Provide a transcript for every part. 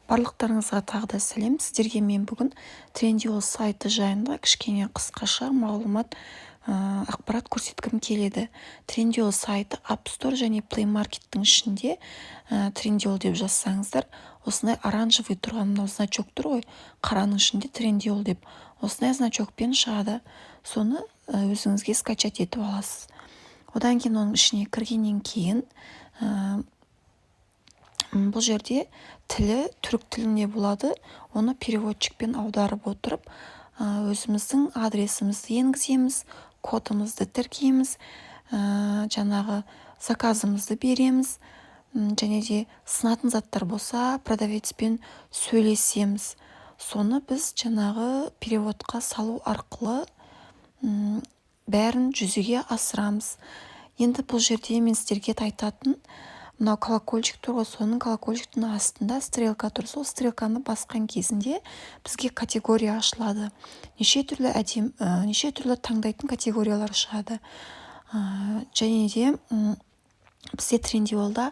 Барлықтарыңызға тағы да сәлем! Сіздерге мен бүгін Trendyol сайты жайында кішкене қысқаша мағлұмат, ақпарат көрсеткім келеді. Trendyol сайты App Store және Play Market'тің ішінде Trendyol деп жазсаңыздар, осындай оранжевый тұрған мынау значок тұр ғой, қараның ішінде Trendyol деп осындай значокпен шығады. Соны өзіңізге скачать етіп аласыз. Одан кейін оның ішіне кіргеннен кейін бұл жерде тілі түрік тілінде болады. Оны переводчикпен аударып отырып, өзіміздің адресімізді енгіземіз, кодымызды тіркейміз, жаңағы заказымызды береміз және де сынатын заттар болса, продавецпен сөйлесеміз. Соны біз жаңағы переводқа салу арқылы бәрін жүзеге асырамыз. Енді бұл жерде мен сіздерге айтатын: мынау колокольчик тұр ғой, соның колокольчиктің астында стрелка тұр. Сол стрелканы басқан кезінде бізге категория ашылады. Неше түрлі әдем, неше түрлі таңдайтын категориялар шығады. Және де бізде Трендиолда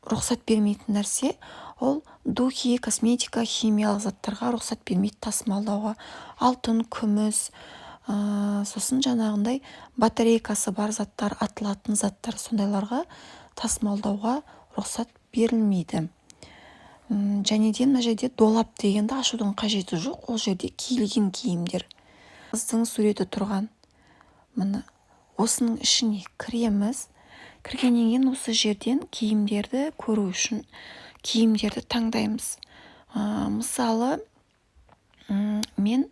рұқсат бермейтін нәрсе ол духи, косметика, химиялық заттарға рұқсат бермейді тасымалдауға. Алтын, күміс, сосын жаңағындай батарейкасы бар заттар, атылатын заттар, сондайларға тасымалдауға рұқсат берілмейді. Және де мына жерде долап дегенді ашудың қажеті жоқ. Ол жерде киілген киімдер, қыздың суреті тұрған, міне, осының ішіне кіреміз. Кіргеннен кейін осы жерден киімдерді көру үшін киімдерді таңдаймыз. Мысалы, мен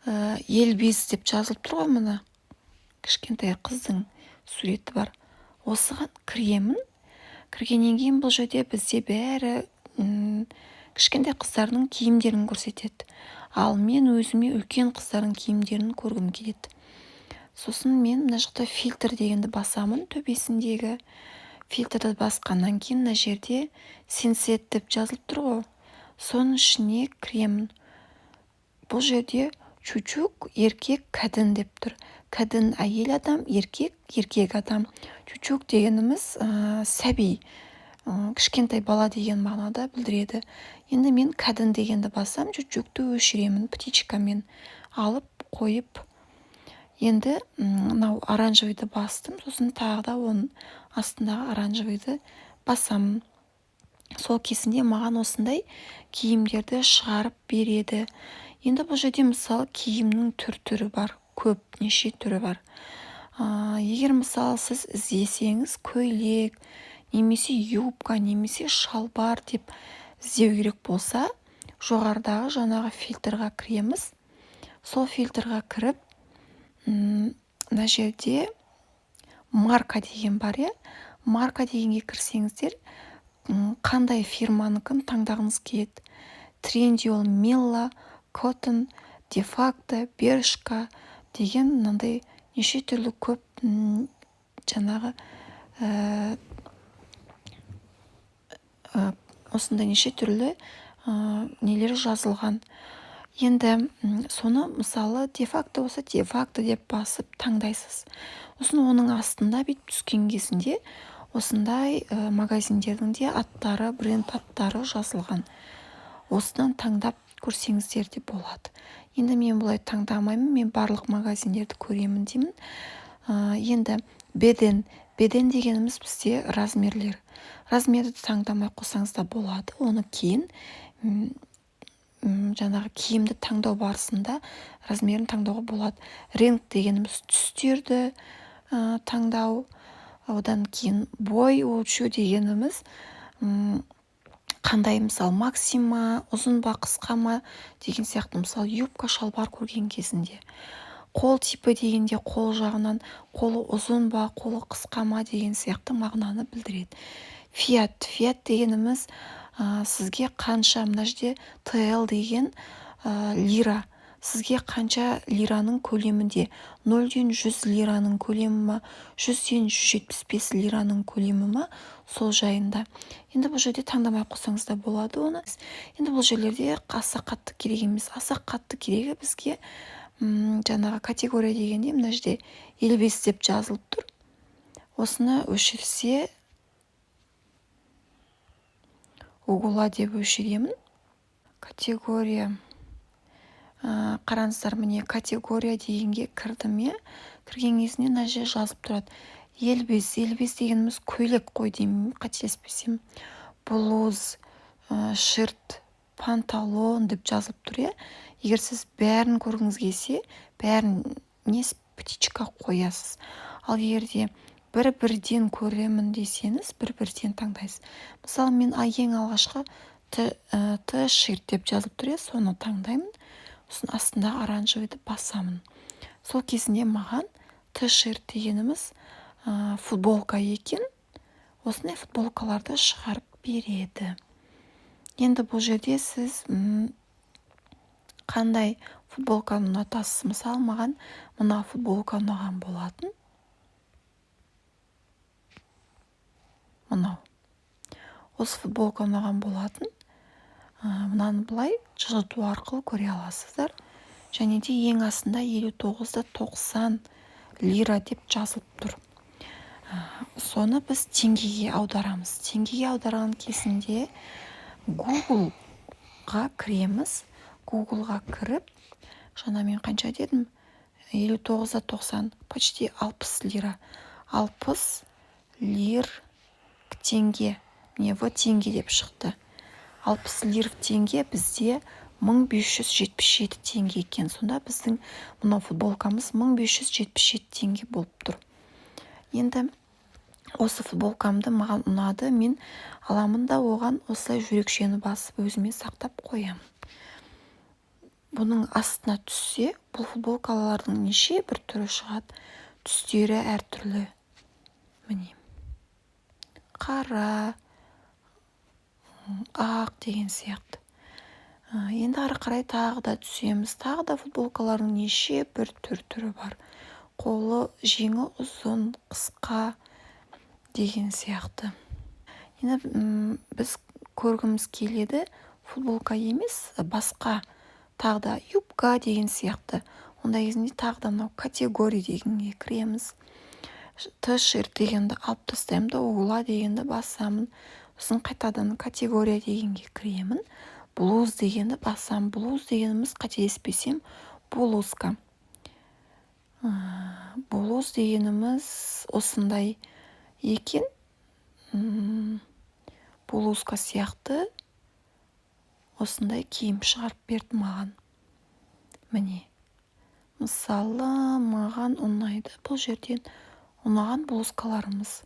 Елбис деп жазылып тұр ғой, міне, кішкентай қыздың суреті бар, осыған кіремін. Кіргеннен кейін бұл жерде бізде бәрі кішкентай қыздардың киімдерін көрсетеді. Ал мен өзіме үлкен қыздардың киімдерін көргім келеді. Сосын мен мына жақта фильтр дегенді басамын. Төбесіндегі фильтрді басқаннан кейін мына жерде сенсет деп жазылып тұр ғой, соның ішіне кіремін. Бұл жерде çocuk еркек, kadın деп тұр. Kadın әйел адам, еркек еркек адам. Çocuk дегеніміз сәби, кішкентай бала деген мағынада білдіреді. Енді мен kadın дегенді басам, çocukты өшіремін, птичкамен алып қойып. Енді мынау оранжевыйды бастым, сосын тағы да оның астындағы оранжевыйды басамын. Сол кезінде маған осындай киімдерді шығарып береді. Енді бұл жерде, мысалы, киімнің түр түрі бар, көп, неше түрі бар. Егер, мысалы, сіз іздесеңіз, көйлек немесе юбка немесе шалбар деп іздеу керек болса, жоғарыдағы жаңағы фильтрға кіреміз. Сол фильтрға кіріп, мына жерде марка деген бар, иә. Марка дегенге кірсеңіздер, қандай фирманікін таңдағыңыз келеді: Трендиол, Мелла, Коттон, Де Факто, Бершка деген мынандай неше түрлі көп жаңағы осындай неше түрлі нелер жазылған. Енді соны, мысалы, Де Факто болса, Де Факто деп басып таңдайсыз. Сосын оның астында бүйтіп түскен кезінде осындай магазиндердің де аттары, бренд аттары жазылған. Осыдан таңдап көрсеңіздер де болады. Енді мен бұлай таңдамаймын, мен барлық магазиндерді көремін деймін. Енді beden. Beden дегеніміз бізде размерлер. Размерді таңдамай қойсаңыз да болады, оны кейін жаңағы киімді таңдау барысында размерін таңдауға болады. Renk дегеніміз түстерді таңдау. Одан кейін boy өлшеу дегеніміз қандай, мысалы, макси ма, ұзын ба, қысқа ма деген сияқты, мысалы, юбка, шалбар көрген кезінде. Қол типі дегенде қол жағынан қолы ұзын ба, қолы қысқа ма деген сияқты мағынаны білдіреді. Fiyat. Fiyat дегеніміз сізге қанша, мына жерде TL деген лира, сізге қанша лираның көлемінде: 0-ден 100 лираның көлемі ма, 100-ден 175 лираның көлемі ма, сол жайында. Енді бұл жерде таңдамай ақ қойсаңыз да болады оны. Енді бұл жерлерде аса қатты керек емес. Аса қатты керегі бізге жаңағы категория дегенде мына жерде 55 деп жазылып тұр. Осыны өшірсе, Угула деп өшіремін. Категория, қараңыздар, міне, категория дегенге кірдім, иә. Кірген кезінде мына жерде жазып тұрады: elbise. Elbise дегеніміз көйлек қой деймін, қателеспесем. Блуз, shirt, панталон деп жазылып тұр, иә. Егер сіз бәрін көргіңіз келсе, бәріне птичка қоясыз. Ал егер де бір бірден көремін десеңіз, бір бірден таңдайсыз. Мысалы, мен ең алғашқы T-shirt деп жазылып тұр, иә, соны таңдаймын. Сосын астындағы оранжевый ды басамын. Сол кезінде маған T-shirt дегеніміз футболка екен, осындай футболкаларды шығарып береді. Енді бұл жерде сіз қандай футболканы ұнатасыз? Мысалы, маған мына футболка ұнаған болатын, мынау, осы футболка ұнаған болатын. Мынаны былай жылжыту арқылы көре аласыздар. Және де ең астында 59,90 лира деп жазылып тұр. Соны біз теңгеге аударамыз. Теңгеге аударған кезінде Гуглға кіреміз. Гуглға кіріп, жаңа мен қанша дедім? 59,90, почти 60 лира, 60 лир теңге. Міне, в теңге деп шықты. 60 лир в теңге бізде 1577 теңге екен. Сонда біздің мынау футболкамыз 1577 теңге болып тұр. Енді осы футболкамды, маған ұнады, мен аламын да, оған осылай жүрекшені басып, өзіме сақтап қоямын. Бұның астына түссе, бұл футболкалардың неше бір түрі шығады, түстері әртүрлі. Міне, қара, ақ деген сияқты. Енді ары қарай тағы да түсеміз. Тағы да футболкалардың неше бір түр түрі бар: қолы, жеңі ұзын, қысқа деген сияқты. Енді біз көргіміз келеді футболка емес, басқа тағы да юбка деген сияқты. Ондай кезінде тағы да мынау категория дегенге кіреміз. T-shirt дегенді алып тастаймын да, угла дегенді басамын. Сосын қайтадан категория дегенге кіремін, блуз дегенді басамын. Блуз дегеніміз, қателеспесем, блузка. Блуз дегеніміз осындай екен, блузка сияқты осындай киім шығарып берді маған. Міне, мысалы, маған ұнайды бұл жерден ұнаған блузкаларымыз.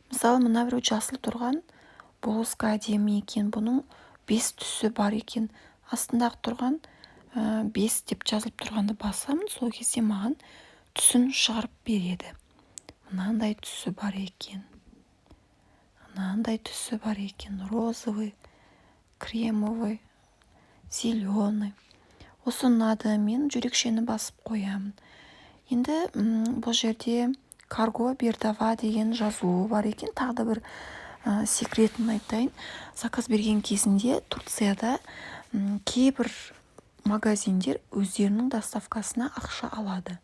Мысалы, мына біреу жасыл тұрған блузка әдемі екен. Бұның бес түсі бар екен. Астындағы тұрған 5 деп жазылып тұрғанды басамын. Сол кезде маған түсін шығарып береді. Мынандай түсі бар екен, мынандай түсі бар екен: розовый, кремовый, зеленый. Осы ұнады, мен жүрекшені басып қоямын. Енді бұл жерде kargo bedava деген жазуы бар екен. Тағы да бір секретін айтайын: заказ берген кезінде Турцияда кейбір магазиндер өздерінің доставкасына ақша алады.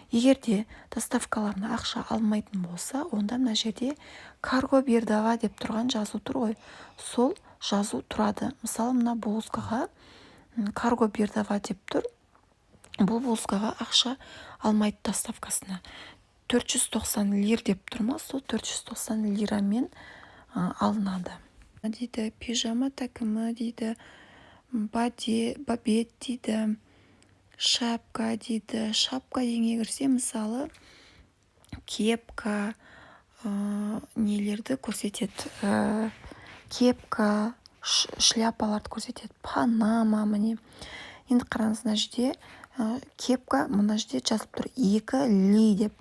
Егер де доставкаларына ақша алмайтын болса, онда мына жерде kargo bedava деп тұрған жазу тұр ғой, сол жазу тұрады. Мысалы, мына блузкаға kargo bedava деп тұр. Бұл блузкаға ақша алмайды доставкасына. 490 лир деп тұр ма, сол 490 лирамен алынады дейді. Пижама takımı дейді, бабет дейді, шапка дейді. Шапка дегенге кірсе, мысалы, кепка, нелерді көрсетеді, кепка, шляпаларды көрсетеді, панама. Міне, енді қараңыз, мына жерде кепка, мына жерде жазылып тұр 2 ли деп.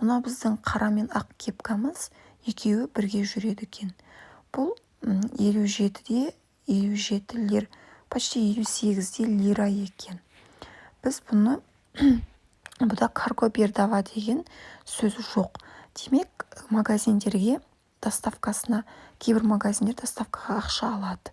Мынау біздің қара мен ақ кепкамыз, екеуі бірге жүреді екен. Бұл 57,57 лир, почти 58 лира екен. Біз бұны, бұда kargo bedava деген сөз жоқ. Демек, магазиндерге доставкасына, кейбір магазиндер доставкаға ақша алады.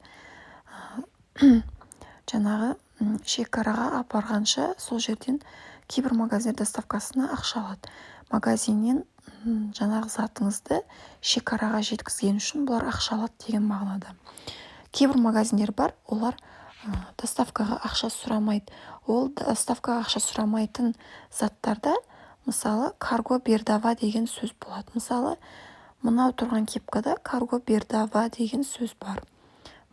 Жаңағы Шекараға апарғанша, сол жерден кейбір магазиндер доставкасына ақша алады. Магазиннен жаңағы затыңызды шекараға жеткізген үшін бұлар ақша алады деген мағынада. Кейбір магазиндер бар, олар доставкаға ақша сұрамайды. Ол доставкаға ақша сұрамайтын заттарда, мысалы, «карго bedava» деген сөз болады. Мысалы, мынау тұрған кепкада «карго bedava» деген сөз бар,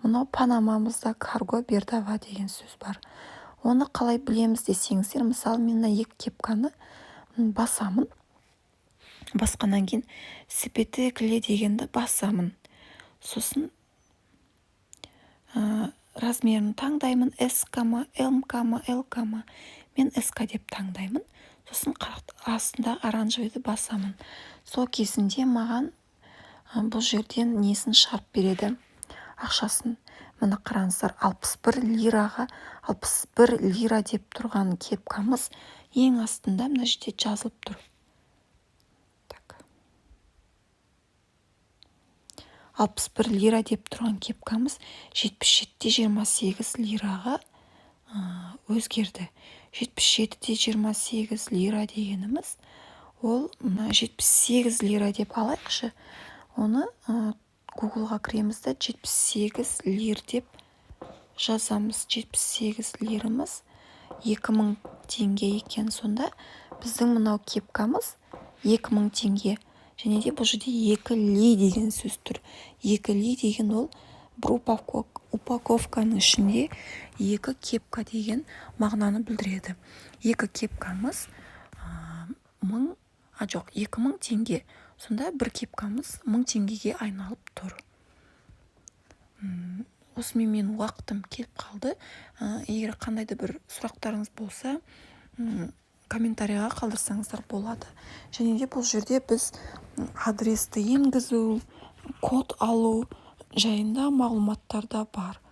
мынау панамамызда «карго bedava» деген сөз бар. Оны қалай білеміз десеңіздер, мысалы, мен мына екі кепканы басамын. Басқаннан кейін «Sepete ekle» дегенді басамын. Сосын размерін таңдаймын: S ма, М ма, Л ма? Мен S деп таңдаймын. Сосын астындағы оранжевыйды басамын. Сол кезінде маған бұл жерден несін шығарып береді, ақшасын. Міне, қараңыздар, 61 лираға, 61 лира деп тұрған кепкамыз ең астында мына жерде жазылып тұр. Так, 61 лира деп тұрған кепкамыз 77,28 лираға өзгерді. 77,28 лира дегеніміз ол 78 лира деп алайықшы. Оны Гуглға кіреміз да, 78 лир деп жазамыз. 78 лирымыз 2000 теңге екен. Сонда біздің мынау кепкамыз 2000 теңге. Және де бұл жерде 2 ли деген сөз тұр. 2 ли деген ол бір упаковканың ішінде екі кепка деген мағынаны білдіреді. Екі кепкамыз мың, а жоқ, 2000 теңге. Сонда бір кепкамыз 1000 теңгеге айналып тұр. Осымен менің уақытым келіп қалды. Егер қандай да бір сұрақтарыңыз болса, комментарийға қалдырсаңыздар болады. Және де бұл жерде біз адресті енгізу, код алу жайында мағлұматтар да бар.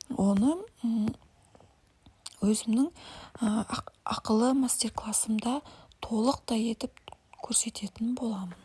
Оны өзімнің ақылы мастер классымда толықтай етіп көрсететін боламын.